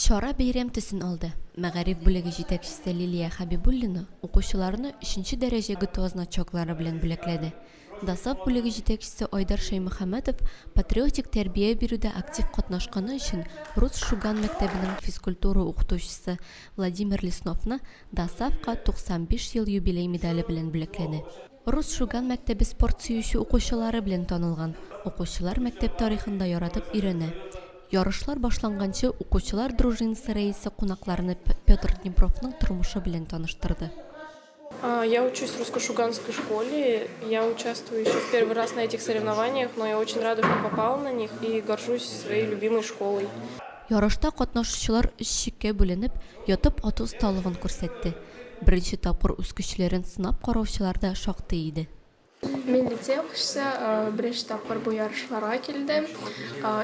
Чара бәйрәм төсен алды. Мәгариф бүлеге җитәкчесе Лилия Хәбибуллина укучыларны өченче дәрәҗә ГТО значоклары белән бүләкләде. ДОСААФ бүлеге җитәкчесе Айдар Шәймөхәммәтов патриотик тәрбия бирүдә актив катнашканы өчен Рус Шуган мәктәбенең физкультура укытучысы Владимир Лесновны ДОСААФка 95 ел юбилей медале белән бүләкләде. Рус Шуган мәктәбе спорт сөюче укучылары белән танылган. Укучылар мәктәп тарихын да яратып өйрәнә. Ярышлар башланганчы, укучылар дружинасы рәисе кунакларны Петр Днепровның тормышы белән таныштырды. Я учусь в русско-шуганской школе, я участвую еще в первый раз на этих соревнованиях, но я очень рада, что попала на них и горжусь своей любимой школой. Ярышта катнашучылар өч чиккә бүленеп, ятып ату осталыгын күрсәтте. Беренче тапкыр үз көчләрен сынап караучылар да шактый иде. Мин лицей укучысы, беренче тапкыр бу ярышларга килдем.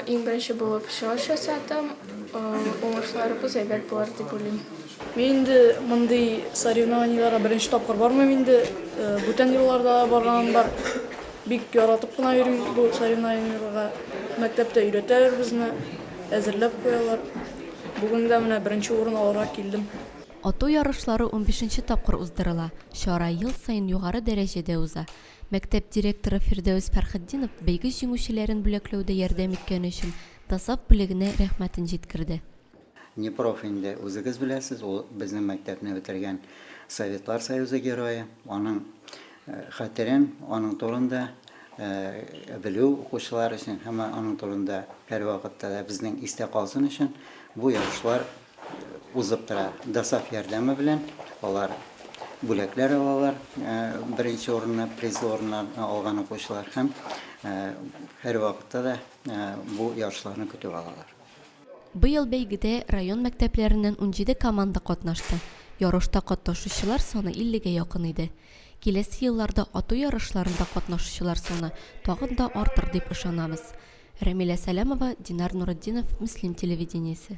Иң беренче булып чыгыш ясадым. Уңышларыбыз әйбәт булыр дип уйлыйм. Мин инде мондый соревнованиеләргә беренче тапкыр бармыйм инде. Бүтән елларда да барганым бар. Бик яратып кына йөрим бу соревнованиеләргә. Мәктәптә өйрәтәләр безне, әзерләп куялар. Бүген дә менә беренче урын алырга килдем. Ату ярышлары унбишенче тапкыр уздырыла, чара ел саен югары дәрәҗәдә уза. Мәктәп директоры Фирдәвес Фәрхетдинов бәйге җиңүчеләрен бүләкләүдә ярдәм иткәне өчен ДОСААФ бүлегенә рәхмәтен җиткерде. Днепров инде үзегез беләсез, ул безнең мәктәпне бетергән Советлар Союзы Герое. Аның хәтерен, аның турында белү укучылар өчен һәм аның турында һәрвакытта да безнең истә калсын өчен бу ярышлар узып тора. ДОСААФ ярдәме белән алар бүләкләр алалар, беренче урынны, призлы урыннарны алган укучылар һәм һәрвакытта да бу ярышларны көтеп алалар. Быел бәйгедә район мәктәпләреннән 17 команда катнашты. Ярышта катнашучылар саны 50 гә якын иде. Киләсе елларда ату ярышларында катнашучылар саны тагын да артыр дип ышанабыз. Рәмилә Сәләмова, Динар Нуретдинов, Мөслим телевидениесе.